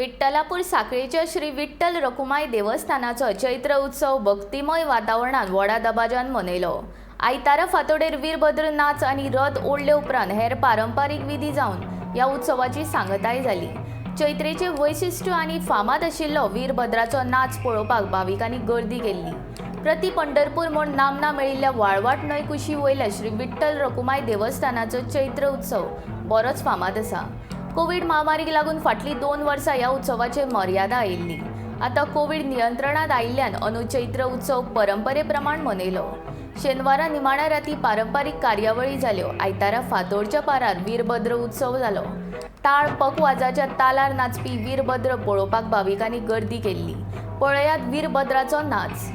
विठ्ठलापूर साखळेच्या श्री विठ्ठल रखुमाई देवस्थानाचो चैत्र उत्सव भक्तिमय वातावरणात व्हडा दबाज्यान मनयलो. आयतारा फांतोडेर वीरभद्र नाच आनी रथ ओडले उपरांत हेर पारंपारीक विधी जावन ह्या उत्सवाची सांगताय जाली. चैत्रेचे वैशिश्ट्य आनी फामाद आशिल्लो वीरभद्राचो नाच पळोवपाक भाविकांनी गर्दी केल्ली. प्रति पंढरपूर म्हूण नामना मेळिल्ल्या वाळवाट न्हंय कुशी वयल्या श्री विठ्ठल रखुमाई देवस्थानाचो चैत्र उत्सव बरोच फामाद आसा. कोवीड महामारीक लागून फाटलीं 2 वर्सां ह्या उत्सवाचेर मर्यादा आयिल्ली. आतां कोवीड नियंत्रणांत आयिल्ल्यान अंदू चैत्र उत्सव परंपरे प्रमाण मनयलो. शेनवारा निमाण्या राती पारंपारीक कार्यावळी जाल्यो. आयतारा फांतोडच्या पारार वीरभद्र उत्सव जालो. टाळ पखवाजाच्या तालार नाचपी वीरभद्र पळोवपाक भाविकांनी गर्दी केल्ली. पळयात वीरभद्राचो नाच.